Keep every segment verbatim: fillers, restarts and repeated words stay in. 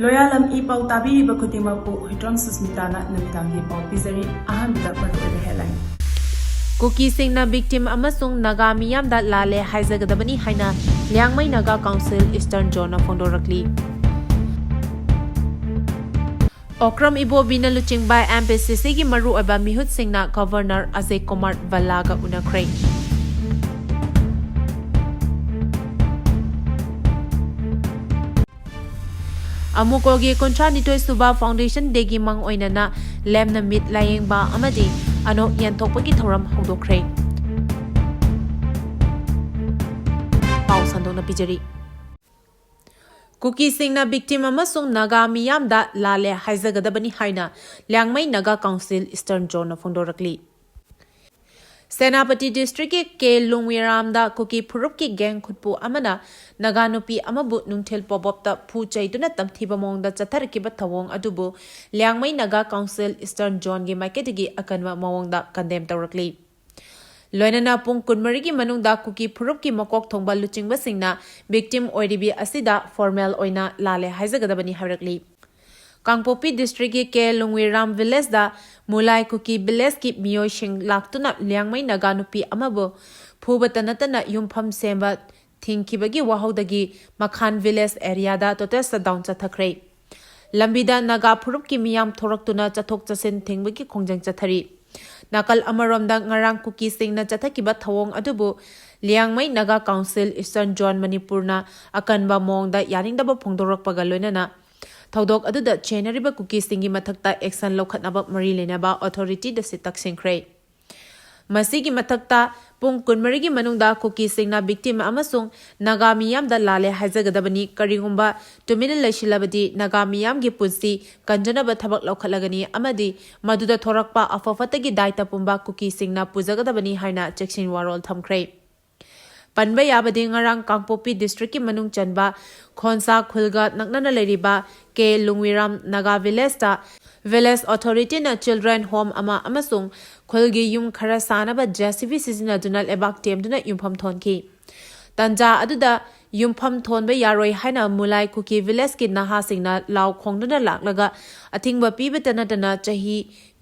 ꯂꯣꯌꯥꯂꯝ E ꯄꯥꯎ ꯇꯥꯕꯤꯔꯤꯕ ꯈꯨꯗꯤꯡꯃꯛꯄꯨ ꯍꯨꯏꯗ꯭ꯔꯣꯝ ꯁꯨꯁꯃꯤꯇꯥꯅ ꯅꯨꯃꯤꯗꯥꯡꯒꯤ ꯄꯥꯎ ꯄꯤꯖꯔꯤ꯫ ꯑꯍꯥꯟꯕꯗ ꯃꯔꯨꯑꯣꯏꯕ headline꯫ ꯀꯨꯀꯤꯁꯤꯡꯅ victim ꯑꯃꯁꯨꯡ ꯅꯥꯒꯥ ꯃꯤꯌꯥꯝꯗ ꯂꯥꯜꯂꯦ ꯍꯥꯏꯖꯒꯗꯕꯅꯤ ꯍꯥꯏꯅ ꯂꯤꯌꯥꯡꯃꯩ ꯅꯥꯒꯥ ꯀꯥꯎꯟꯁꯤꯜ ꯏꯁꯇꯔꯟ ꯖꯣꯟꯅ ꯐꯣꯡꯗꯣꯔꯛꯂꯤ꯫ ꯑꯣꯀ꯭ꯔꯝ ꯏꯕꯣꯕꯤꯅ ꯂꯨꯆꯤꯡꯕ M P C Cꯒꯤ ꯃꯔꯨꯑꯣꯏꯕ ꯃꯤꯍꯨꯠꯁꯤꯡꯅ ꯒꯚꯔꯅꯔ ꯑꯖꯌ ꯀꯨꯃꯥꯔ ꯚꯜꯂꯥꯒ ꯎꯅꯈ꯭ꯔꯦ꯫ ꯑꯃꯨꯀꯣꯒꯤ ꯀꯨꯟꯊ꯭ꯔꯥꯅꯤꯊꯣꯏ ꯁꯨꯕ Foundation Dayꯒꯤ ꯃꯪ ꯑꯣꯏꯅꯅ ꯂꯦꯝꯅ ꯃꯤꯠ ꯂꯥꯌꯦꯡꯕ ꯑꯃꯗꯤ ꯑꯅꯣꯛ ꯌꯦꯟꯊꯣꯛꯄꯒꯤ ꯊꯧꯔꯝ ꯍꯧꯗꯣꯛꯈ꯭ꯔꯦ꯫ ꯄꯥꯎ ꯁꯟꯗꯣꯛꯅ ꯄꯤꯖꯔꯤ꯫ ꯀꯨꯀꯤꯁꯤꯡꯅ victim ꯑꯃꯁꯨꯡ ꯅꯥꯒꯥ ꯃꯤꯌꯥꯝꯗ ꯂꯥꯜꯂꯦ ꯍꯥꯏꯖꯒꯗꯕꯅꯤ ꯍꯥꯏꯅ ꯂꯤꯌꯥꯡꯃꯩ ꯅꯥꯒꯥ ꯀꯥꯎꯟꯁꯤꯜ ꯏꯁꯇꯔꯟ ꯖꯣꯟꯅ ꯐꯣꯡꯗꯣꯔꯛꯂꯤ꯫ ꯁꯦꯅꯥꯄꯇꯤ ꯗꯤꯁꯇ꯭ꯔꯤꯛꯀꯤ ꯀꯦ ꯂꯨꯡꯋꯤꯔꯥꯝꯗ ꯀꯨꯀꯤ ꯐꯨꯔꯨꯞꯀꯤ ꯒꯦꯡ ꯈꯨꯠꯄꯨ ꯑꯃꯅ ꯅꯥꯒꯥ ꯅꯨꯄꯤ ꯑꯃꯕꯨ ꯅꯨꯡꯊꯤꯜ ꯄꯣꯕꯣꯞꯇ ꯐꯨ ꯆꯩꯗꯨꯅ ꯇꯝꯊꯤꯕ ꯃꯑꯣꯡꯗ ꯆꯠꯊꯔꯛꯈꯤꯕ ꯊꯧꯑꯣꯡ ꯑꯗꯨꯕꯨ ꯂꯤꯌꯥꯡꯃꯩ ꯅꯥꯒꯥ ꯀꯥꯎꯟꯁꯤꯜ ꯏꯁꯇꯔꯟ ꯖꯣꯟꯒꯤ ꯃꯥꯏꯀꯩꯗꯒꯤ ꯑꯀꯟꯕ ꯃꯑꯣꯡꯗ condemn ꯇꯧꯔꯛꯂꯤ꯫ ꯂꯣꯏꯅꯅ ꯄꯨꯡ ꯀꯨꯟꯃꯔꯤꯒꯤ ꯃꯅꯨꯡꯗ ꯀꯨꯀꯤ ꯐꯨꯔꯨꯞꯀꯤ ꯃꯀꯣꯛ ꯊꯣꯡꯕ ꯂꯨꯆꯤꯡꯕꯁꯤꯡꯅ victim ꯑꯣꯏꯔꯤꯕꯤ ꯑꯁꯤꯗ formal ꯑꯣꯏꯅ ꯂꯥꯜꯂꯦ ꯍꯥꯏꯖꯒꯗꯕꯅꯤ ꯍꯥꯏꯔꯛꯂꯤ꯫ ꯀꯥꯡꯄꯣꯛꯄꯤ ꯗꯤꯁꯇ꯭ꯔꯤꯛꯀꯤ ꯀꯦ ꯂꯨꯡꯋꯤꯔꯥꯝ ꯚꯤꯂꯦꯖꯗ ꯃꯨꯂꯥꯏ ꯀꯨꯀꯤ ꯚꯤꯂꯦꯖꯀꯤ ꯃꯤꯑꯣꯏꯁꯤꯡ ꯂꯥꯛꯇꯨꯅ ꯂꯤꯌꯥꯡꯃꯩ ꯅꯥꯒꯥ ꯅꯨꯄꯤ ꯑꯃꯕꯨ ꯐꯨꯕꯇ ꯅꯠꯇꯅ ꯌꯨꯝꯐꯝ ꯁꯦꯝꯕ ꯊꯤꯡꯈꯤꯕꯒꯤ ꯋꯥꯍꯧꯗꯒꯤ ꯃꯈꯥꯟ ꯚꯤꯂꯦꯖ ꯑꯦꯔꯤꯌꯥꯗ total shutdown ꯆꯠꯊꯈ꯭ꯔꯦ꯫ ꯂꯝꯕꯤꯗ ꯅꯥꯒꯥ ꯐꯨꯔꯨꯞꯀꯤ ꯃꯤꯌꯥꯝ ꯊꯣꯔꯛꯇꯨꯅ ꯆꯠꯊꯣꯛ ꯆꯠꯁꯤꯟ ꯊꯤꯡꯕꯒꯤ ꯈꯣꯡꯖꯪ ꯆꯠꯊꯔꯤ꯫ ꯅꯥꯀꯜ ꯑꯃꯔꯣꯝꯗ ꯉꯔꯥꯡ ꯀꯨꯀꯤꯁꯤꯡꯅ ꯆꯠꯊꯈꯤꯕ ꯊꯧꯑꯣꯡ ꯑꯗꯨꯕꯨ Liangmai Naga council eastern zone ꯃꯅꯤꯄꯨꯔꯅ ꯑꯀꯟꯕ ꯃꯑꯣꯡꯗ ꯌꯥꯅꯤꯡꯗꯕ ꯐꯣꯡꯗꯣꯔꯛꯄꯒ ꯂꯣꯏꯅꯅ ꯊꯧꯗꯣꯛ ꯑꯗꯨꯗ ꯆꯦꯟꯅꯔꯤꯕ ꯀꯨꯀꯤꯁꯤꯡꯒꯤ ꯃꯊꯛꯇ action ꯂꯧꯈꯠꯅꯕ ꯃꯔꯤ ꯂꯩꯅꯕ authorityꯗ ꯁꯤꯠ ꯇꯛꯁꯤꯟꯈ꯭ꯔꯦ꯫ ꯃꯁꯤꯒꯤ ꯃꯊꯛꯇ ꯄꯨꯡ ꯀꯨꯟꯃꯔꯤꯒꯤ ꯃꯅꯨꯡꯗ ꯀꯨꯀꯤꯁꯤꯡꯅ victim ꯑꯃꯁꯨꯡ ꯅꯥꯒꯥ ꯃꯤꯌꯥꯝꯗ ꯂꯥꯜꯂꯦ ꯍꯥꯏꯖꯒꯗꯕꯅꯤ꯫ ꯀꯔꯤꯒꯨꯝꯕ ꯇꯨꯃꯤꯟꯅ ꯂꯩꯁꯤꯜꯂꯕꯗꯤ ꯅꯥꯒꯥ ꯃꯤꯌꯥꯝꯒꯤ ꯄꯨꯟꯁꯤ ꯀꯟꯖꯅꯕ ꯊꯕꯛ ꯂꯧꯈꯠꯂꯒꯅꯤ ꯑꯃꯗꯤ ꯃꯗꯨꯗ ꯊꯣꯔꯛꯄ ꯑꯐ ꯐꯠꯇꯒꯤ ꯗꯥꯏꯇ ꯄꯨꯝꯕ ꯀꯨꯀꯤꯁꯤꯡꯅ ꯄꯨꯖꯒꯗꯕꯅꯤ ꯍꯥꯏꯅ ꯆꯦꯛꯁꯤꯟ ꯋꯥꯔꯣꯜ ꯊꯝꯈ꯭ꯔꯦ꯫ ꯄꯟꯕ ꯌꯥꯕꯗꯤ ꯉꯔꯥꯡ ꯀꯥꯡꯄꯣꯛꯄꯤ ꯗꯤꯁꯇ꯭ꯔꯤꯛꯀꯤ ꯃꯅꯨꯡ ꯆꯟꯕ ꯈꯣꯟꯁꯥ ꯈꯨꯜꯒ ꯅꯛꯅꯅ ꯂꯩꯔꯤꯕ ꯀꯦ ꯂꯨꯡꯋꯤꯔꯥꯝ ꯅꯥꯒꯥ ꯚꯤꯂꯦꯖꯇ ꯚꯤꯂꯦꯖ ꯑꯣꯊꯣꯔꯤꯇꯤꯅ ꯆꯤꯜꯗ꯭ꯔꯦꯟ ꯍꯣꯝ ꯑꯃ ꯑꯃꯁꯨꯡ ꯈꯨꯜꯒꯤ ꯌꯨꯝ ꯈꯔ ꯁꯥꯅꯕ JCB ꯁꯤꯖꯤꯟꯅꯗꯨꯅ ꯂꯩꯕꯥꯛ ꯇꯦꯝꯗꯨꯅ ꯌꯨꯝꯐꯝ ꯊꯣꯟꯈꯤ꯫ ꯇꯟꯖꯥ ꯑꯗꯨꯗ ꯌꯨꯝꯐꯝ ꯊꯣꯟꯕ ꯌꯥꯔꯣꯏ ꯍꯥꯏꯅ ꯃꯨꯂꯥꯏ ꯀꯨꯀꯤ ꯚꯤꯂꯦꯖꯀꯤ ꯅꯍꯥꯁꯤꯡꯅ ꯂꯥꯎ ꯈꯣꯡꯗꯨꯅ ꯂꯥꯛꯂꯒ ꯑꯊꯤꯡꯕ ꯄꯤꯕꯇ ꯅꯠꯇꯅ ꯆꯍꯤ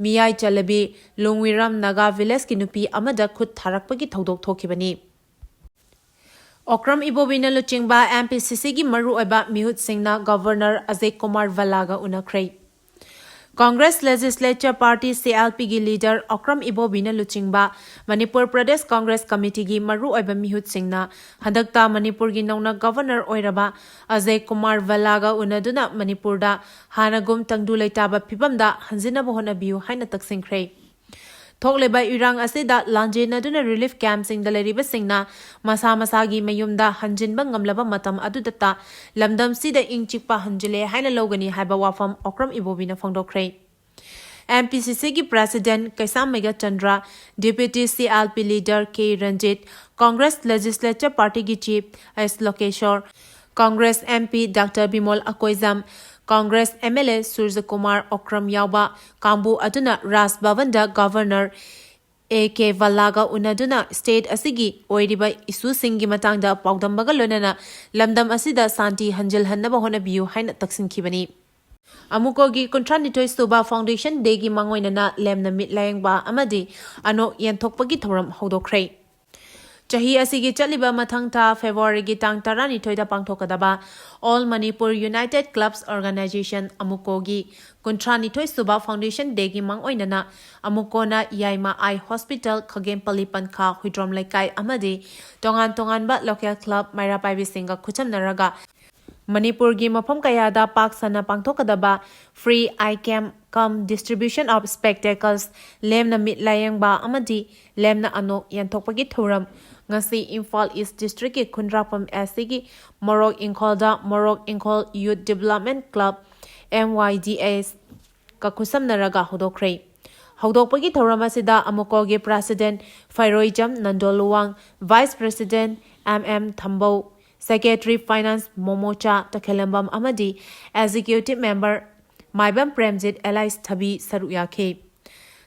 ꯃꯤꯌꯥꯏ ꯆꯜꯂꯕꯤ ꯂꯨꯡꯋꯤꯔꯥꯝ ꯅꯥꯒꯥ ꯚꯤꯂꯦꯖꯀꯤ ꯅꯨꯄꯤ ꯑꯃꯗ ꯈꯨꯠ ꯊꯥꯔꯛꯄꯒꯤ ꯊꯧꯗꯣꯛ ꯊꯣꯛꯈꯤꯕꯅꯤ꯫ ꯑꯣꯀ꯭ꯔꯝ ꯏꯕꯣꯕꯤꯅ ꯂꯨꯆꯤꯡꯕ MPCCꯒꯤ ꯃꯔꯨꯑꯣꯏꯕ ꯃꯤꯍꯨꯠꯁꯤꯡꯅ ꯒꯚꯔꯅꯔ ꯑꯖꯌ ꯀꯨꯃꯥꯔ ꯚꯜꯂꯥꯒ ꯎꯅꯈ꯭ꯔꯦ꯫ Congress Legislature Party, CLPꯒꯤ ꯂꯤꯗꯔ ꯑꯣꯀ꯭ꯔꯝ ꯏꯕꯣꯕꯤꯅ ꯂꯨꯆꯤꯡꯕ ꯃꯅꯤꯄꯨꯔ ꯄ꯭ꯔꯗꯦꯁ ꯀꯪꯒ꯭ꯔꯦꯁ ꯀꯃꯤꯇꯤꯒꯤ ꯃꯔꯨꯑꯣꯏꯕ ꯃꯤꯍꯨꯠꯁꯤꯡꯅ ꯍꯟꯗꯛꯇ ꯃꯅꯤꯄꯨꯔꯒꯤ ꯅꯧꯅ ꯒꯚꯔꯅꯔ ꯑꯣꯏꯔꯕ ꯑꯖꯌ ꯀꯨꯃꯥꯔ ꯚꯜꯂꯥꯒ ꯎꯅꯗꯨꯅ ꯃꯅꯤꯄꯨꯔꯗ ꯍꯥꯟꯅꯒꯨꯝ ꯇꯪꯗꯨ ꯂꯩꯇꯥꯕ ꯐꯤꯕꯝꯗ ꯍꯟꯖꯤꯟꯅꯕ ꯍꯣꯠꯅꯕꯤꯌꯨ ꯍꯥꯏꯅ ꯇꯛꯁꯤꯟꯈ꯭ꯔꯦ꯫ ꯊꯣꯛꯂꯤꯕ ꯏꯔꯥꯡ ꯑꯁꯤꯗ ꯂꯥꯟꯖꯦꯟꯅꯗꯨꯅ ꯔꯤꯂꯤꯐ ꯀꯦꯝꯞꯁꯤꯡꯗ ꯂꯩꯔꯤꯕꯁꯤꯡꯅ ꯃꯁꯥ ꯃꯁꯥꯒꯤ ꯃꯌꯨꯝꯗ ꯍꯟꯖꯤꯟꯕ ꯉꯝꯂꯕ ꯃꯇꯝ ꯑꯗꯨꯗꯇ ꯂꯝꯗꯝꯁꯤꯗ ꯏꯪ ꯆꯤꯛꯄ ꯍꯟꯖꯤꯜꯂꯦ ꯍꯥꯏꯅ ꯂꯧꯒꯅꯤ ꯍꯥꯏꯕ ꯋꯥꯐꯝ ꯑꯣꯀ꯭ꯔꯝ ꯏꯕꯣꯕꯤꯅ ꯐꯣꯡꯗꯣꯛꯈ꯭ꯔꯦ꯫ MPCCꯒꯤ President ꯀꯩꯁꯥꯝ ꯃꯩꯒ Chandra, Deputy CLP Leader K Ranjit, Congress Legislature Partyꯒꯤ Chief S ꯂꯣꯀꯦꯁꯣꯔ, Congress MP Doctor Bimol Akoijam, Congress MLA ꯁꯨꯔꯖꯀꯨꯃꯥꯔ Okram ꯌꯥꯎꯕ ꯀꯥꯡꯕꯨ ꯑꯗꯨꯅ ꯔꯥꯖ ꯚꯕꯟꯗ ꯒꯚꯔꯅꯔ ꯑꯦ ꯀꯦ ꯚꯜꯂꯥꯒ ꯎꯅꯗꯨꯅ state ꯑꯁꯤꯒꯤ ꯑꯣꯏꯔꯤꯕ ꯏꯁꯨꯁꯤꯡꯒꯤ ꯃꯇꯥꯡꯗ ꯄꯥꯎꯗꯝꯕꯒ ꯂꯣꯏꯅꯅ ꯂꯝꯗꯝ ꯑꯁꯤꯗ ꯁꯥꯟꯇꯤ ꯍꯟꯖꯤꯜꯍꯟꯅꯕ ꯍꯣꯠꯅꯕꯤꯌꯨ ꯍꯥꯏꯅ ꯇꯛꯁꯤꯟꯈꯤꯕꯅꯤ꯫ ꯑꯃꯨꯀꯣꯒꯤ ꯀꯨꯟꯊ꯭ꯔꯥꯅꯤꯊꯣꯏ ꯁꯨꯕ Foundation Dayꯒꯤ ꯃꯥꯡꯑꯣꯏꯅꯅ ꯂꯦꯝꯅ ꯃꯤꯠ ꯂꯥꯌꯦꯡꯕ ꯑꯃꯗꯤ ꯑꯅꯣꯛ ꯌꯦꯟꯊꯣꯛꯄꯒꯤ ꯊꯧꯔꯝ ꯍꯧꯗꯣꯛꯈ꯭ꯔꯦ꯫ ꯆꯍꯤ ꯑꯁꯤꯒꯤ ꯆꯠꯂꯤꯕ ꯃꯊꯪ ꯊꯥ Februaryꯒꯤ ꯇꯥꯡ ꯇꯔꯥꯅꯤꯊꯣꯏꯗ ꯄꯥꯡꯊꯣꯛꯀꯗꯕ All Manipur United Clubs Organisation, ꯑꯃꯨꯀꯣꯒꯤ ꯀꯨꯟꯊ꯭ꯔꯥꯅꯤꯊꯣꯏ ꯁꯨꯕ Foundation Dayꯒꯤ ꯃꯥꯡꯑꯣꯏꯅꯅ ꯑꯃꯨꯀꯣꯅ ꯌꯥꯏꯃ Eye Hospital, ꯈꯥꯒꯦꯝꯄꯜꯂꯤ ꯄꯟꯈꯥ, ꯍꯨꯏꯗ꯭ꯔꯣꯝ ꯂꯩꯀꯥꯏ ꯑꯃꯗꯤ ꯇꯣꯉꯥꯟ ꯇꯣꯉꯥꯟꯕ local club ꯃꯩꯔꯥ ꯄꯥꯏꯕꯤꯁꯤꯡꯒ ꯈꯨꯠꯁꯝꯅꯔꯒ ꯃꯅꯤꯄꯨꯔꯒꯤ ꯃꯐꯝ ꯀꯌꯥꯗ ꯄꯥꯛ ꯁꯟꯅ ꯄꯥꯡꯊꯣꯛꯀꯗꯕ Free Eye Camp cum Distribution of Spectacles, ꯂꯦꯝꯅ ꯃꯤꯠ ꯂꯥꯌꯦꯡꯕ ꯑꯃꯗꯤ ꯂꯦꯝꯅ ꯑꯅꯣꯛ ꯌꯦꯟꯊꯣꯛꯄꯒꯤ ꯊꯧꯔꯝ ꯉꯁꯤ ꯏꯝꯐꯥꯜ East Districtꯀꯤ ꯈꯨꯟꯗ꯭ꯔꯥꯛꯄꯝ SCꯒꯤ ꯃꯣꯔꯣꯛ ꯏꯪꯈꯣꯜꯗ ꯃꯣꯔꯣꯛ ꯏꯪꯈꯣꯜ Youth Development Club, MYDAꯁꯀ ꯈꯨꯠꯁꯝꯅꯔꯒ ꯍꯧꯗꯣꯛꯈ꯭ꯔꯦ꯫ ꯍꯧꯗꯣꯛꯄꯒꯤ ꯊꯧꯔꯝ ꯑꯁꯤꯗ ꯑꯃꯨꯀꯣꯒꯤ President ꯐꯩꯔꯣꯏꯖꯝ ꯅꯟꯗꯣꯂꯨꯋꯥꯡ, Vice President MM ꯊꯝꯕꯧ, Secretary Finance ꯃꯣꯃꯣꯆꯥ ꯇꯈꯦꯂꯝꯕꯝ ꯑꯃꯗꯤ Executive Member ꯃꯥꯏꯕꯝ ꯄ꯭ꯔꯦꯝꯖꯤꯠ ꯑꯦꯂꯥꯏꯁ ꯊꯕꯤ ꯁꯔꯨꯛ ꯌꯥꯈꯤ꯫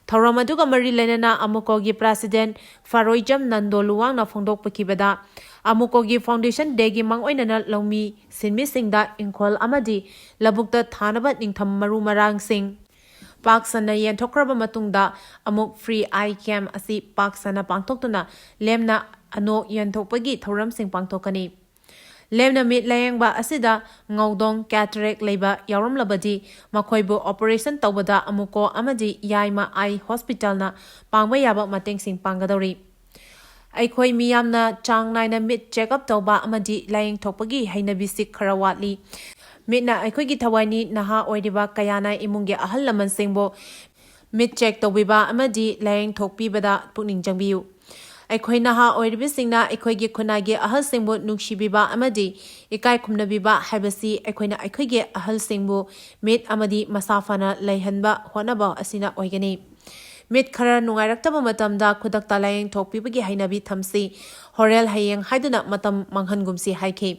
ꯊꯧꯔꯝ ꯑꯗꯨꯒ ꯃꯔꯤ ꯂꯩꯅꯅ ꯑꯃꯨꯀꯣꯒꯤ ꯄ꯭ꯔꯦꯁꯤꯗꯦꯟ ꯐꯥꯔꯣꯏꯖꯝ ꯅꯟꯗꯣ ꯂꯨꯋꯥꯡꯅ ꯐꯣꯡꯗꯣꯛꯄꯤꯈꯤꯕꯗ, ꯑꯃꯨꯀꯣꯒꯤ ꯐꯥꯎꯟꯗꯦꯁꯟ ꯗꯦꯒꯤ ꯃꯥꯡꯑꯣꯏꯅꯅ ꯂꯧꯃꯤ ꯁꯤꯟꯃꯤꯁꯤꯡꯗ ꯏꯪꯈꯣꯜ ꯑꯃꯗꯤ ꯂꯧꯕꯨꯛꯇ ꯊꯥꯅꯕ ꯅꯤꯡꯊꯝ ꯃꯔꯨ ꯃꯔꯥꯡꯁꯤꯡ ꯄꯥꯛ ꯁꯟꯅ ꯌꯦꯟꯊꯣꯛꯈ꯭ꯔꯕ ꯃꯇꯨꯡꯗ ꯑꯃꯨꯛ ꯐ꯭ꯔꯤ ꯑꯥꯏ ꯀꯦꯝ ꯑꯁꯤ ꯄꯥꯛ ꯁꯟꯅ ꯄꯥꯡꯊꯣꯛꯇꯨꯅ ꯂꯦꯝꯅ ꯑꯅꯣꯛ ꯌꯦꯟꯊꯣꯛꯄꯒꯤ ꯊꯧꯔꯝꯁꯤꯡ ꯄꯥꯡꯊꯣꯛꯀꯅꯤ꯫ ꯂꯦꯝꯅ ꯃꯤꯠ ꯂꯥꯌꯦꯡꯕ ꯑꯁꯤꯗ ꯉꯧꯗꯣꯡ ꯀꯦꯇꯔꯦꯛ ꯂꯩꯕ ꯌꯥꯎꯔꯝꯂꯕꯗꯤ ꯃꯈꯣꯏꯕꯨ ꯑꯣꯄꯔꯦꯁꯟ ꯇꯧꯕꯗ ꯑꯃꯨꯀꯣ ꯑꯃꯗꯤ ꯌꯥꯏꯃ ꯑꯥꯏ ꯍꯣꯁꯄꯤꯇꯥꯜꯅ ꯄꯥꯡꯕ ꯌꯥꯕ ꯃꯇꯦꯡꯁꯤꯡ ꯄꯥꯡꯒꯗꯧꯔꯤ꯫ ꯑꯩꯈꯣꯏ ꯃꯤꯌꯥꯝꯅ ꯆꯥꯡ ꯅꯥꯏꯅ ꯃꯤꯠ ꯆꯦꯛꯑꯞ ꯇꯧꯕ ꯑꯃꯗꯤ ꯂꯥꯌꯦꯡꯊꯣꯛꯄꯒꯤ ꯍꯩꯅꯕꯤꯁꯤ ꯈꯔ ꯋꯥꯠꯂꯤ꯫ ꯃꯤꯠꯅ ꯑꯩꯈꯣꯏꯒꯤ ꯊꯋꯥꯏꯅꯤ꯫ ꯅꯍꯥ ꯑꯣꯏꯔꯤꯕ ꯀꯌꯥꯅ ꯏꯃꯨꯡꯒꯤ ꯑꯍꯜ ꯂꯃꯟꯁꯤꯡꯕꯨ ꯃꯤꯠ ꯆꯦꯛ ꯇꯧꯕꯤꯕ ꯑꯃꯗꯤ ꯂꯥꯌꯦꯡꯊꯣꯛꯄꯤꯕꯗ ꯄꯨꯛꯅꯤꯡ ꯆꯪꯕꯤꯌꯨ꯫ ꯑꯩꯈꯣꯏ ꯅꯍꯥ ꯑꯣꯏꯔꯤꯕꯁꯤꯡꯅ ꯑꯩꯈꯣꯏꯒꯤ ꯈꯨꯟꯅꯥꯏꯒꯤ ꯑꯍꯜꯁꯤꯡꯕꯨ ꯅꯨꯡꯁꯤꯕꯤꯕ ꯑꯃꯗꯤ ꯏꯀꯥꯏ ꯈꯨꯝꯅꯕꯤꯕ ꯍꯥꯏꯕꯁꯤ ꯑꯩꯈꯣꯏꯅ ꯑꯩꯈꯣꯏꯒꯤ ꯑꯍꯜꯁꯤꯡꯕꯨ ꯃꯤꯠ ꯑꯃꯗꯤ ꯃꯁꯥ ꯐꯅ ꯂꯩꯍꯟꯕ ꯍꯣꯠꯅꯕ ꯑꯁꯤꯅ ꯑꯣꯏꯒꯅꯤ꯫ ꯃꯤꯠ ꯈꯔ ꯅꯨꯡꯉꯥꯏꯔꯛꯇꯕ ꯃꯇꯝꯗ ꯈꯨꯗꯛꯇ ꯂꯥꯌꯦꯡꯊꯣꯛꯄꯤꯕꯒꯤ ꯍꯩꯅꯕꯤ ꯊꯝꯁꯤ꯫ ꯍꯣꯔꯦꯜ ꯍꯌꯦꯡ ꯍꯥꯏꯗꯨꯅ ꯃꯇꯝ ꯃꯥꯡꯍꯟꯒꯨꯝꯁꯤ ꯍꯥꯏꯈꯤ꯫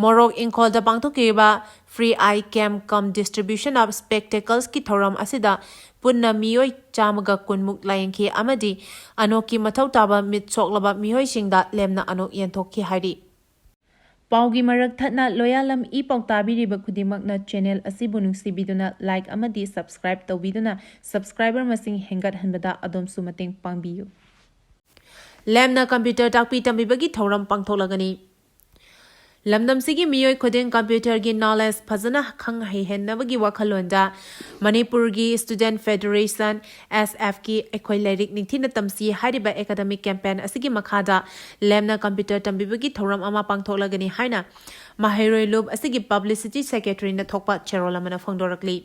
ꯃꯣꯔꯣꯛ ꯏꯪꯈꯣꯜꯗ ꯄꯥꯡꯊꯣꯛꯈꯤꯕ Free Eye Camp cum Distribution of Spectacles ꯀꯤ ꯊꯧꯔꯝ ꯑꯁꯤꯗ ꯄꯨꯟꯅ ꯃꯤꯑꯣꯏ ꯆꯥꯝꯃꯒ ꯀꯨꯟꯃꯨꯛ ꯂꯥꯌꯦꯡꯈꯤ ꯑꯃꯗꯤ ꯑꯅꯣꯛꯀꯤ ꯃꯊꯧ ꯇꯥꯕ ꯃꯤꯠ ꯁꯣꯛꯂꯕ ꯃꯤꯑꯣꯏꯁꯤꯡꯗ ꯂꯦꯝꯅ ꯑꯅꯣꯛ ꯌꯦꯟꯊꯣꯛꯈꯤ ꯍꯥꯏꯔꯤ꯫ ꯄꯥꯎꯒꯤ ꯃꯔꯛ ꯊꯠꯅ ꯂꯣꯌꯥꯂꯝ ꯏ ꯄꯥꯎ ꯇꯥꯕꯤꯔꯤꯕ ꯈꯨꯗꯤꯡꯃꯛꯅ ꯆꯦꯅꯦꯜ ꯑꯁꯤꯕꯨ ꯅꯨꯡꯁꯤꯕꯤꯗꯨꯅ ꯂꯥꯏꯛ ꯑꯃꯗꯤ ꯁꯕꯁꯀ꯭ꯔꯥꯏꯕ ꯇꯧꯕꯤꯗꯨꯅ ꯁꯕꯁꯀ꯭ꯔꯥꯏꯕꯔ ꯃꯁꯤꯡ ꯍꯦꯟꯒꯠꯍꯟꯕꯗ ꯑꯗꯣꯝꯁꯨ ꯃꯇꯦꯡ ꯄꯥꯡꯕꯤꯌꯨ꯫ ꯂꯦꯝꯅ ꯀꯝꯄ꯭ꯌꯨꯇꯔ ꯇꯥꯛꯄꯤ ꯇꯝꯕꯤꯕꯒꯤ ꯊꯧꯔꯝ ꯄꯥꯡꯊꯣꯛꯂꯒꯅꯤ꯫ ꯂꯝꯗꯝꯁꯤꯒꯤ ꯃꯤꯑꯣꯏ ꯈꯨꯗꯤꯡ ꯀꯝꯄ꯭ꯌꯨꯇꯔꯒꯤ ꯅꯣꯂꯦꯖ ꯐꯖꯅ ꯈꯪ ꯍꯩꯍꯟꯅꯕꯒꯤ ꯋꯥꯈꯜꯂꯣꯟꯗ ꯃꯅꯤꯄꯨꯔꯒꯤ ꯁ꯭ꯇꯨꯗꯦꯟꯠ ꯐꯦꯗꯔꯦꯁꯟ, ꯑꯦꯁ ꯑꯦꯐ ꯀꯤ ꯑꯩꯈꯣꯏ ꯂꯥꯏꯔꯤꯛ ꯅꯤꯡꯊꯤꯅ ꯇꯝꯁꯤ ꯍꯥꯏꯔꯤꯕ ꯑꯦꯀꯥꯗꯃꯤꯛ ꯀꯦꯝꯄꯦꯟ ꯑꯁꯤꯒꯤ ꯃꯈꯥꯗ ꯂꯦꯝꯅ ꯀꯝꯄ꯭ꯌꯨꯇꯔ ꯇꯝꯕꯤꯕꯒꯤ ꯊꯧꯔꯝ ꯑꯃ ꯄꯥꯡꯊꯣꯛꯂꯒꯅꯤ ꯍꯥꯏꯅ ꯃꯍꯩꯔꯣꯏ ꯂꯨꯞ ꯑꯁꯤꯒꯤ ꯄꯕ꯭ꯂꯤꯁꯤꯇꯤ ꯁꯦꯀ꯭ꯔꯦꯇꯔꯤꯅ ꯊꯣꯛꯄ ꯆꯦꯔꯣꯜ ꯑꯃꯅ ꯐꯣꯡꯗꯣꯔꯛꯂꯤ꯫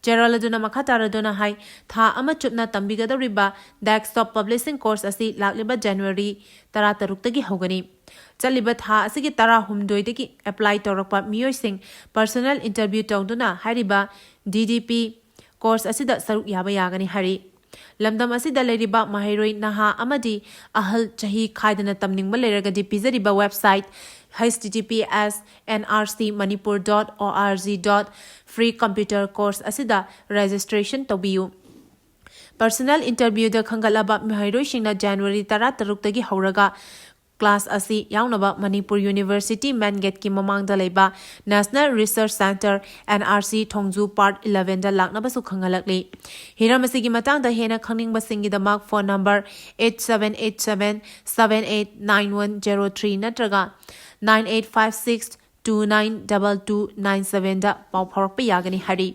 ꯆꯦꯔꯣꯜ ꯑꯗꯨꯅ ꯃꯈꯥ ꯇꯥꯔꯗꯨꯅ ꯍꯥꯏ, ꯊꯥ ꯑꯃ ꯆꯨꯞꯅ ꯇꯝꯕꯤꯒꯗꯧꯔꯤꯕ ꯗꯦꯁꯛꯇꯣꯞ ꯄꯕ꯭ꯂꯤꯁꯤꯡ ꯀꯣꯔꯁ ꯑꯁꯤ ꯂꯥꯛꯂꯤꯕ ꯖꯅꯋꯥꯔꯤ ꯇꯔꯥꯇꯔꯨꯛꯇꯒꯤ ꯍꯧꯒꯅꯤ꯫ ꯆꯠꯂꯤꯕ ꯊꯥ ꯑꯁꯤꯒꯤ ꯇꯔꯥꯍꯨꯝꯗꯣꯏꯗꯒꯤ ꯑꯦꯄ꯭ꯂꯥꯏ ꯇꯧꯔꯛꯄ ꯃꯤꯑꯣꯏꯁꯤꯡ ꯄꯔꯁꯣꯅꯦꯜ ꯏꯟꯇꯔꯚ꯭ꯌꯨ ꯇꯧꯗꯨꯅ ꯍꯥꯏꯔꯤꯕ ꯗꯤ ꯗꯤ ꯄꯤ ꯀꯣꯔꯁ ꯑꯁꯤꯗ ꯁꯔꯨꯛ ꯌꯥꯕ ꯌꯥꯒꯅꯤ ꯍꯥꯏꯔꯤ꯫ ꯂꯝꯗꯝ ꯑꯁꯤꯗ ꯂꯩꯔꯤꯕ ꯃꯍꯩꯔꯣꯏ ꯅꯍꯥ ꯑꯃꯗꯤ ꯑꯍꯜ ꯆꯍꯤ ꯈꯥꯏꯗꯅ ꯇꯝꯅꯤꯡꯕ ꯂꯩꯔꯒꯗꯤ ꯄꯤꯖꯔꯤꯕ website H T T P S N R C Manipur dot O R G dot free computer course ꯑꯁꯤꯗ ꯔꯦꯖꯤꯁꯇ꯭ꯔꯦꯁꯟ ꯇꯧꯕꯤꯌꯨ꯫ Personal interviewꯗ ꯈꯟꯒꯠꯂꯕ ꯃꯍꯩꯔꯣꯏꯁꯤꯡꯅ January ꯇꯔꯥꯇꯔꯨꯛꯇꯒꯤ ꯍꯧꯔꯒ class ꯑꯁꯤ ꯌꯥꯎꯅꯕ Manipur University main gateꯀꯤ ꯃꯃꯥꯡꯗ ꯂꯩꯕ National Research Centre, N R C, ꯊꯣꯡꯖꯨ, Part elevenꯗ ꯂꯥꯛꯅꯕꯁꯨ ꯈꯪꯍꯜꯂꯛꯂꯤ꯫ ꯍꯤꯔꯝ ꯑꯁꯤꯒꯤ ꯃꯇꯥꯡꯗ ꯍꯦꯟꯅ ꯈꯪꯅꯤꯡꯕꯁꯤꯡꯒꯤꯗꯃꯛ phone number eight seven eight seven seven eight nine one zero three ꯅꯠꯇ꯭ꯔꯒ nine eight five six two nine double two nine sevenꯗ ꯄꯥꯎ ꯐꯥꯎꯔꯛꯄ ꯌꯥꯒꯅꯤ ꯍꯥꯏꯔꯤ꯫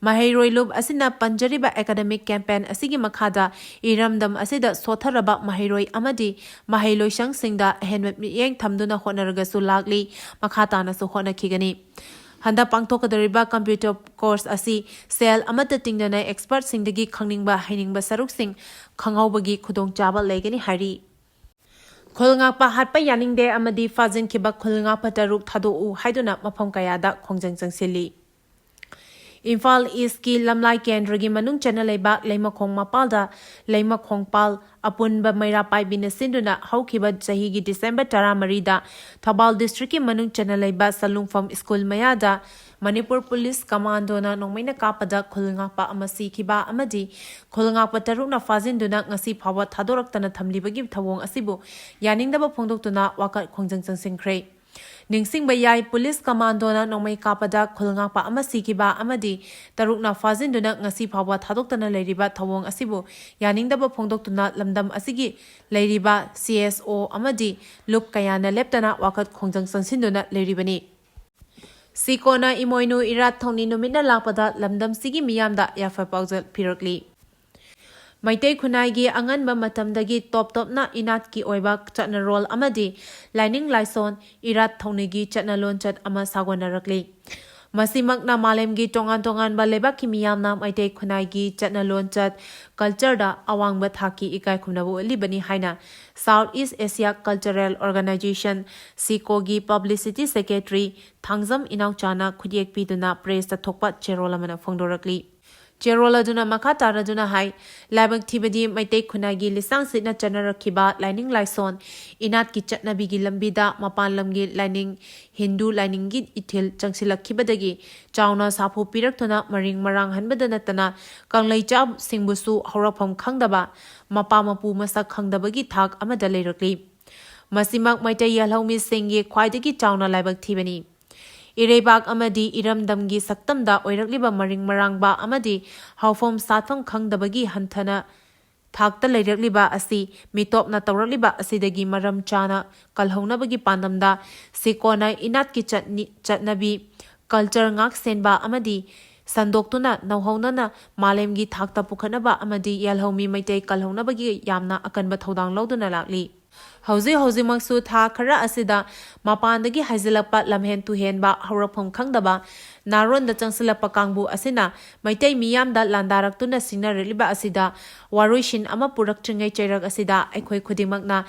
ꯃꯍꯩꯔꯣꯏ ꯂꯨꯞ ꯑꯁꯤꯅ ꯄꯟꯖꯔꯤꯕ academic campaign ꯑꯁꯤꯒꯤ ꯃꯈꯥꯗ ꯏꯔꯝꯗꯝ ꯑꯁꯤꯗ ꯁꯣꯠꯊꯔꯕ ꯃꯍꯩꯔꯣꯏ ꯑꯃꯗꯤ ꯃꯍꯩ ꯂꯣꯏꯁꯪꯁꯤꯡꯗ ꯑꯍꯦꯟꯕ ꯃꯤꯠꯌꯦꯡ ꯊꯝꯗꯨꯅ ꯍꯣꯠꯅꯔꯒꯁꯨ ꯂꯥꯛꯂꯤ, ꯃꯈꯥ ꯇꯥꯅꯁꯨ ꯍꯣꯠꯅꯈꯤꯒꯅꯤ꯫ ꯍꯟꯗꯛ ꯄꯥꯡꯊꯣꯛꯀꯗꯧꯔꯤꯕ computer course ꯑꯁꯤ ꯁꯦꯜ ꯑꯃꯠꯇ ꯇꯤꯡꯗꯅ expertꯁꯤꯡꯗꯒꯤ ꯈꯪꯅꯤꯡꯕ ꯍꯩꯅꯤꯡꯕ ꯁꯔꯨꯛꯁꯤꯡ ꯈꯪꯍꯧꯕꯒꯤ ꯈꯨꯗꯣꯡꯆꯥꯕ ꯂꯩꯒꯅꯤ ꯍꯥꯏꯔꯤ꯫ ꯈꯨꯜ ꯉꯥꯛꯄ ꯍꯥꯠꯄ ꯌꯥꯅꯤꯡꯗꯦ ꯑꯃꯗꯤ ꯐꯥꯖꯤꯟꯈꯤꯕ ꯈꯨꯜ ꯉꯥꯛꯄ ꯇꯔꯨꯛ ꯊꯥꯗꯣꯛꯎ ꯍꯥꯏꯗꯨꯅ ꯃꯐꯝ ꯀꯌꯥꯗ ꯈꯣꯡꯖꯪ ꯆꯪꯁꯤꯜꯂꯤ꯫ ꯏꯝꯐꯥꯜ ꯏꯁꯀꯤ ꯂꯝꯂꯥꯏ ꯀꯦꯟꯗ꯭ꯔꯒꯤ ꯃꯅꯨꯡ ꯆꯟꯅ ꯂꯩꯕ ꯂꯩꯃꯈꯣꯡ ꯃꯄꯥꯜꯗ ꯂꯩꯃꯈꯣꯡ ꯄꯥꯜ ꯑꯄꯨꯟꯕ ꯃꯩꯔꯥ ꯄꯥꯏꯕꯤꯅ ꯁꯤꯟꯗꯨꯅ ꯍꯧꯈꯤꯕ ꯆꯍꯤꯒꯤ December ꯇꯔꯥꯃꯔꯤꯗ ꯊꯧꯕꯥꯜ districtꯀꯤ ꯃꯅꯨꯡ ꯆꯟꯅ ꯂꯩꯕ ꯁꯂꯨꯡꯐꯝ ꯁ꯭ꯀꯨꯜ ꯃꯌꯥꯗ ꯃꯅꯤꯄꯨꯔ ꯄꯨꯂꯤꯁ ꯀꯃꯥꯟꯗꯣꯅ ꯅꯣꯡꯃꯩꯅ ꯀꯥꯞꯄꯗ ꯈꯨꯜ ꯉꯥꯛꯄ ꯑꯃ ꯁꯤꯈꯤꯕ ꯑꯃꯗꯤ ꯈꯨꯜ ꯉꯥꯛꯄ ꯇꯔꯨꯛꯅ ꯐꯥꯖꯤꯟꯗꯨꯅ ꯉꯁꯤ ꯐꯥꯎꯕ ꯊꯥꯗꯣꯔꯛꯇꯅ ꯊꯝꯂꯤꯕꯒꯤ ꯊꯧꯑꯣꯡ ꯑꯁꯤꯕꯨ ꯌꯥꯅꯤꯡꯗꯕ ꯐꯣꯡꯗꯣꯛꯇꯨꯅ ꯋꯥꯀꯠ ꯈꯣꯡꯖꯪ ꯆꯪꯁꯤꯟꯈ꯭ꯔꯦ꯫ ꯅꯤꯡꯁꯤꯡꯕ ꯌꯥꯏ, ꯄꯨꯂꯤꯁ ꯀꯃꯥꯟꯗꯣꯅ ꯅꯣꯡꯃꯩ ꯀꯥꯞꯄꯗ ꯈꯨꯜ ꯉꯥꯛꯄ ꯑꯃ ꯁꯤꯈꯤꯕ ꯑꯃꯗꯤ ꯇꯔꯨꯛꯅ ꯐꯥꯖꯤꯟꯗꯨꯅ ꯉꯁꯤ ꯐꯥꯎꯕ ꯊꯥꯗꯣꯛꯇꯅ ꯂꯩꯔꯤꯕ ꯊꯧꯑꯣꯡ ꯑꯁꯤꯕꯨ ꯌꯥꯅꯤꯡꯗꯕ ꯐꯣꯡꯗꯣꯛꯇꯨꯅ ꯂꯝꯗꯝ ꯑꯁꯤꯒꯤ ꯂꯩꯔꯤꯕ C S O ꯑꯃꯗꯤ ꯂꯨꯞ ꯀꯌꯥꯅ ꯂꯦꯞꯇꯅ ꯋꯥꯀꯠ ꯈꯣꯡꯖꯪ ꯆꯪꯁꯤꯟꯗꯨꯅ ꯂꯩꯔꯤꯕꯅꯤ꯫ ꯁꯤꯀꯣꯅ ꯏꯃꯣꯏꯅꯨ ꯏꯔꯥꯠ ꯊꯧꯅꯤ ꯅꯨꯃꯤꯠꯅ ꯂꯥꯛꯄꯗ ꯂꯝꯗꯝꯁꯤꯒꯤ ꯃꯤꯌꯥꯝꯗ ꯌꯥꯏꯐ ꯄꯥꯎꯖꯦꯜ ꯄꯤꯔꯛꯂꯤ꯫ ꯃꯩꯇꯩ ꯈꯨꯟꯅꯥꯏꯒꯤ ꯑꯉꯟꯕ ꯃꯇꯝꯗꯒꯤ ꯇꯣꯞ ꯇꯣꯞꯅ ꯏꯅꯥꯠꯀꯤ ꯑꯣꯏꯕ ꯆꯠꯅꯔꯣꯜ ꯑꯃꯗꯤ ꯂꯥꯏꯅꯤꯡ ꯂꯥꯏꯁꯣꯟ ꯏꯔꯥꯠ ꯊꯧꯅꯤꯒꯤ ꯆꯠꯅ ꯂꯣꯟꯆꯠ ꯑꯃ ꯁꯥꯒꯣꯟꯅꯔꯛꯂꯤ꯫ ꯃꯁꯤꯃꯛꯅ ꯃꯥꯂꯦꯝꯒꯤ ꯇꯣꯉꯥꯟ ꯇꯣꯉꯥꯟꯕ ꯂꯩꯕꯥꯛꯀꯤ ꯃꯤꯌꯥꯝꯅ ꯃꯩꯇꯩ ꯈꯨꯟꯅꯥꯏꯒꯤ ꯆꯠꯅ ꯂꯣꯟꯆꯠ, cultureꯗ ꯑꯋꯥꯡꯕ ꯊꯥꯛꯀꯤ ꯏꯀꯥꯏ ꯈꯨꯝꯅꯕ ꯎꯠꯂꯤꯕꯅꯤ ꯍꯥꯏꯅ South East Asia Cultural Organisation, ꯁꯤꯀꯣꯒꯤ publicity secretary Thangjam ꯏꯅꯥꯎꯆꯥꯅ ꯈꯨꯠꯌꯦꯛ ꯄꯤꯗꯨꯅ pressꯇ ꯊꯣꯛꯄ ꯆꯦꯔꯣꯜ ꯑꯃꯅ ꯐꯣꯡꯗꯣꯔꯛꯂꯤ꯫ ꯆꯦꯔꯣꯜ ꯑꯗꯨꯅ ꯃꯈꯥ ꯇꯥꯔꯗꯨꯅ ꯍꯥꯏ, ꯂꯥꯏꯕꯛ ꯊꯤꯕꯗꯤ ꯃꯩꯇꯩ ꯈꯨꯟꯅꯥꯏꯒꯤ ꯂꯤꯆꯥꯡꯁꯤꯠꯅ ꯆꯠꯅꯔꯛꯈꯤꯕ ꯂꯥꯏꯅꯤꯡ ꯂꯥꯏꯁꯣꯟ, ꯏꯅꯥꯠꯀꯤ ꯆꯠꯅꯕꯤꯒꯤ ꯂꯝꯕꯤꯗ ꯃꯄꯥꯟ ꯂꯝꯒꯤ ꯂꯥꯏꯅꯤꯡ, ꯍꯤꯟꯗꯨ ꯂꯥꯏꯅꯤꯡꯒꯤ ꯏꯊꯤꯜ ꯆꯪꯁꯤꯜꯂꯛꯈꯤꯕꯗꯒꯤ ꯆꯥꯎꯅ ꯁꯥꯐꯨ ꯄꯤꯔꯛꯇꯨꯅ ꯃꯔꯤꯡ ꯃꯔꯥꯡ ꯍꯟꯕꯗ ꯅꯠꯇꯅ ꯀꯪꯂꯩꯆꯥꯁꯤꯡꯕꯨꯁꯨ ꯍꯧꯔꯛꯐꯝ ꯈꯪꯗꯕ, ꯃꯄꯥ ꯃꯄꯨ ꯃꯁꯛ ꯈꯪꯗꯕꯒꯤ ꯊꯥꯛ ꯑꯃꯗ ꯂꯩꯔꯛꯂꯤ꯫ ꯃꯁꯤꯃꯛ ꯃꯩꯇꯩ ꯌꯦꯜꯍꯧꯃꯤꯁꯤꯡꯒꯤ ꯈ꯭ꯋꯥꯏꯗꯒꯤ ꯆꯥꯎꯅ ꯂꯥꯏꯕꯛ ꯊꯤꯕꯅꯤ꯫ ꯏꯔꯩꯕꯥꯛ ꯑꯃꯗꯤ ꯏꯔꯝꯗꯝꯒꯤ ꯁꯛꯇꯝꯗ ꯑꯣꯏꯔꯛꯂꯤꯕ ꯃꯔꯤꯡ ꯃꯔꯥꯡꯕ ꯑꯃꯗꯤ ꯍꯧꯐꯝ ꯁꯥꯠꯐꯝ ꯈꯪꯗꯕꯒꯤ ꯍꯟꯊꯅ ꯊꯥꯛꯇ ꯂꯩꯔꯛꯂꯤꯕ ꯑꯁꯤ ꯃꯤꯇꯣꯞꯅ ꯇꯧꯔꯛꯂꯤꯕ ꯑꯁꯤꯗꯒꯤ ꯃꯔꯝ ꯆꯥꯅ ꯀꯜꯍꯧꯅꯕꯒꯤ ꯄꯥꯟꯗꯝꯗ ꯁꯤꯀꯣꯟꯅ ꯏꯅꯥꯠꯀꯤ ꯆꯠꯅꯤ-, ꯆꯠꯅꯕꯤ, culture ꯉꯥꯛ ꯁꯦꯟꯕ ꯑꯃꯗꯤ ꯁꯟꯗꯣꯛꯇꯨꯅ ꯅꯧꯍꯧꯅꯅ ꯃꯥꯂꯦꯝꯒꯤ ꯊꯥꯛꯇ ꯄꯨꯈꯠꯅꯕ ꯑꯃꯗꯤ ꯌꯦꯜꯍꯧꯃꯤ ꯃꯩꯇꯩ ꯀꯜꯍꯧꯅꯕꯒꯤ ꯌꯥꯝꯅ ꯑꯀꯟꯕ ꯊꯧꯗꯥꯡ ꯂꯧꯗꯨꯅ ꯂꯥꯛꯂꯤ꯫ ꯍꯧꯖꯤꯛ ꯍꯧꯖꯤꯛꯃꯛꯁꯨ ꯊꯥ ꯈꯔ ꯑꯁꯤꯗ ꯃꯄꯥꯟꯗꯒꯤ ꯍꯥꯏꯖꯤꯜꯂꯛꯄ ꯂꯝꯍꯦꯟ ꯇꯨꯍꯦꯟꯕ ꯍꯧꯔꯛꯐꯝ ꯈꯪꯗꯕ ꯅꯥꯔꯣꯟꯗ ꯆꯪꯁꯤꯜꯂꯛꯄ ꯀꯥꯡꯕꯨ ꯑꯁꯤꯅ ꯃꯩꯇꯩ ꯃꯤꯌꯥꯝꯗ ꯂꯥꯟꯗꯥꯔꯛꯇꯨꯅ ꯁꯤꯡꯅꯔꯛꯂꯤꯕ ꯑꯁꯤꯗ ꯋꯥꯔꯣꯏꯁꯤꯟ ꯑꯃ ꯄꯨꯔꯛꯇ꯭ꯔꯤꯉꯩ ꯆꯩꯔꯛ ꯑꯁꯤꯗ ꯑꯩꯈꯣꯏ ꯈꯨꯗꯤꯡꯃꯛꯅ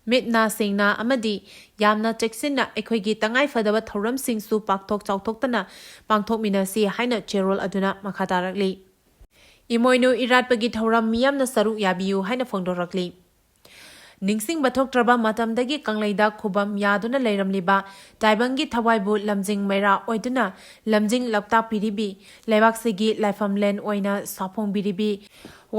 ꯃꯤꯠ ꯅꯥ ꯁꯤꯡꯅ ꯑꯃꯗꯤ ꯌꯥꯝꯅ ꯆꯦꯛꯁꯤꯟꯅ ꯑꯩꯈꯣꯏꯒꯤ ꯇꯉꯥꯏꯐꯗꯕ ꯊꯧꯔꯝꯁꯤꯡꯁꯨ ꯄꯥꯛꯊꯣꯛ ꯆꯥꯎꯊꯣꯛꯇꯅ ꯄꯥꯡꯊꯣꯛꯃꯤꯟꯅꯁꯤ ꯍꯥꯏꯅ ꯆꯦꯔꯣꯜ ꯑꯗꯨꯅ ꯃꯈꯥ ꯇꯥꯔꯛꯂꯤ꯫ ꯏꯃꯣꯏꯅꯨ ꯏꯔꯥꯠꯄꯒꯤ ꯊꯧꯔꯝ ꯃꯤꯌꯥꯝꯅ ꯁꯔꯨꯛ ꯌꯥꯕꯤꯌꯨ ꯍꯥꯏꯅ ꯐꯣꯡꯗꯣꯔꯛꯂꯤ꯫ ꯅꯤꯡꯁꯤꯡꯕ ꯊꯣꯛꯇ꯭ꯔꯕ ꯃꯇꯝꯗꯒꯤ ꯀꯪꯂꯩꯗ ꯈꯨꯕꯝ ꯌꯥꯗꯨꯅ ꯂꯩꯔꯝꯂꯤꯕ ꯇꯥꯏꯕꯪꯒꯤ ꯊꯋꯥꯏꯕꯨ ꯂꯝꯖꯤꯡ ꯃꯩꯔꯥ ꯑꯣꯏꯗꯨꯅ ꯂꯝꯖꯤꯡ ꯂꯝꯇꯥꯛꯄꯤꯔꯤꯕꯤ, ꯂꯩꯕꯥꯛꯁꯤꯒꯤ ꯂꯥꯏꯐꯝꯂꯦꯟ ꯑꯣꯏꯅ ꯁꯥꯐꯣꯡꯕꯤꯔꯤꯕꯤ,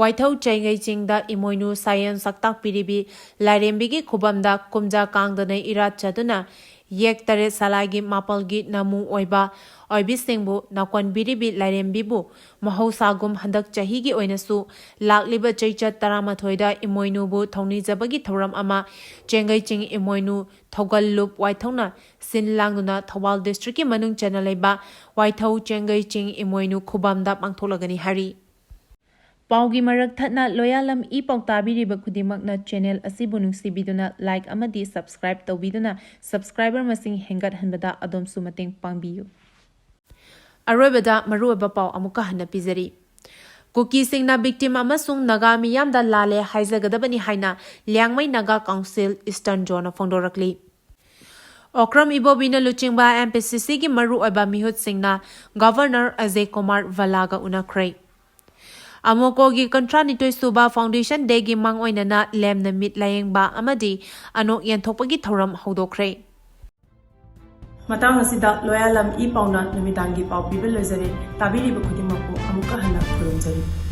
ꯋꯥꯏꯊꯧ ꯆꯩꯉꯩ ꯆꯤꯡꯗ ꯏꯃꯣꯏꯅꯨ ꯁꯥꯌꯦꯟ ꯁꯛꯇꯥꯛꯄꯤꯔꯤꯕꯤ ꯂꯥꯏꯔꯦꯝꯕꯤꯒꯤ ꯈꯨꯕꯝꯗ ꯀꯨꯝꯖꯥ ꯀꯥꯡꯗꯅ ꯏꯔꯥꯠꯆꯗꯨꯅ ꯌꯦꯛ ꯇꯔꯦꯠ ꯁꯂꯥꯏꯒꯤ ꯃꯥꯄꯜꯒꯤ ꯅꯃꯨ ꯑꯣꯏꯕ ꯑꯣꯏꯕꯤꯁꯤꯡꯕꯨ ꯅꯥꯀꯣꯟꯕꯤꯔꯤꯕꯤ ꯂꯥꯏꯔꯦꯝꯕꯤꯕꯨ ꯃꯍꯧꯁꯥꯒꯨꯝ ꯍꯟꯗꯛ ꯆꯍꯤꯒꯤ ꯑꯣꯏꯅꯁꯨ ꯂꯥꯛꯂꯤꯕ ꯆꯩꯆꯠ ꯇꯔꯥꯃꯥꯊꯣꯏꯗ ꯏꯃꯣꯏꯅꯨꯕꯨ ꯊꯧꯅꯤꯖꯕꯒꯤ ꯊꯧꯔꯝ ꯑꯃ ꯆꯦꯡꯒꯩ ꯆꯤꯡ ꯏꯃꯣꯏꯅꯨ ꯊꯧꯒꯜ ꯂꯨꯞ ꯋꯥꯏꯊꯧꯅ ꯁꯤꯟ ꯂꯥꯡꯗꯨꯅ ꯊꯧꯕꯥꯜ district ꯀꯤ ꯃꯅꯨꯡ ꯆꯟꯅ ꯂꯩꯕ ꯋꯥꯏꯊꯧ ꯆꯦꯡꯒꯩ ꯆꯤꯡ ꯏꯃꯣꯏꯅꯨ ꯈꯨꯕꯝꯗ ꯄꯥꯡꯊꯣꯛꯂꯒꯅꯤ ꯍꯥꯏꯔꯤ꯫ ꯄꯥꯎꯒꯤ ꯃꯔꯛ ꯊꯠꯅ ꯂꯣꯌꯥꯂꯝ ꯏ ꯄꯥꯎ ꯇꯥꯕꯤꯔꯤꯕ ꯈꯨꯗꯤꯡꯃꯛꯅ channel ꯑꯁꯤꯕꯨ ꯅꯨꯡꯁꯤꯕꯤꯗꯨꯅ like ꯑꯃꯗꯤ subscribe ꯇꯧꯕꯤꯗꯨꯅ subscriber ꯃꯁꯤꯡ ꯍꯦꯟꯒꯠꯍꯟꯕꯗ ꯑꯗꯣꯝꯁꯨ ꯃꯇꯦꯡ ꯄꯥꯡꯕꯤꯌꯨ꯫ ꯑꯔꯣꯏꯕꯗ ꯃꯔꯨꯑꯣꯏꯕ ꯄꯥꯎ ꯑꯃꯨꯛꯀ ꯍꯟꯅ ꯄꯤꯖꯔꯤ꯫ ꯀꯨꯀꯤꯁꯤꯡꯅ victim ꯑꯃꯁꯨꯡ ꯅꯥꯒꯥ ꯃꯤꯌꯥꯝꯗ ꯂꯥꯜꯂꯦ ꯍꯥꯏꯖꯒꯗꯕꯅꯤ ꯍꯥꯏꯅ Liangmai Naga council eastern zone ꯅ ꯐꯣꯡꯗꯣꯔꯛꯂꯤ꯫ ꯑꯣꯀ꯭ꯔꯝ ꯏꯕꯣꯕꯤꯅ ꯂꯨꯆꯤꯡꯕ M P C C ꯒꯤ ꯃꯔꯨꯑꯣꯏꯕ ꯃꯤꯍꯨꯠꯁꯤꯡꯅ Governor ꯑꯖꯌ ꯀꯨꯃꯥꯔ ꯚꯜꯂꯥꯒ ꯎꯅꯈ꯭ꯔꯦ꯫ ꯑꯃꯣꯀꯣꯒꯤ ꯀꯨꯟꯊ꯭ꯔꯥꯅꯤꯊꯣꯏ ꯁꯨꯕ Foundation Dayꯒꯤ ꯃꯥꯡ ꯑꯣꯏꯅꯅ ꯂꯦꯝꯅ ꯃꯤꯠ ꯂꯥꯌꯦꯡꯕ ꯑꯃꯗꯤ ꯑꯅꯣꯛ ꯌꯦꯟꯊꯣꯛꯄꯒꯤ ꯊꯧꯔꯝ ꯍꯧꯗꯣꯛꯈ꯭ꯔꯦ꯫ ꯃꯇꯥꯡ ꯑꯁꯤꯗ ꯂꯣꯌꯥꯂꯝ ꯏ ꯄꯥꯎꯅ ꯅꯨꯃꯤꯗꯥꯡꯒꯤ ꯄꯥꯎ ꯄꯤꯕ ꯂꯣꯏꯖꯔꯦ꯫ ꯇꯥꯕꯤꯔꯤꯕ ꯈꯨꯗꯤꯡꯃꯛꯄꯨ ꯑꯃꯨꯛꯀ ꯍꯟꯅ ꯈꯨꯔꯨꯝꯖꯔꯤ꯫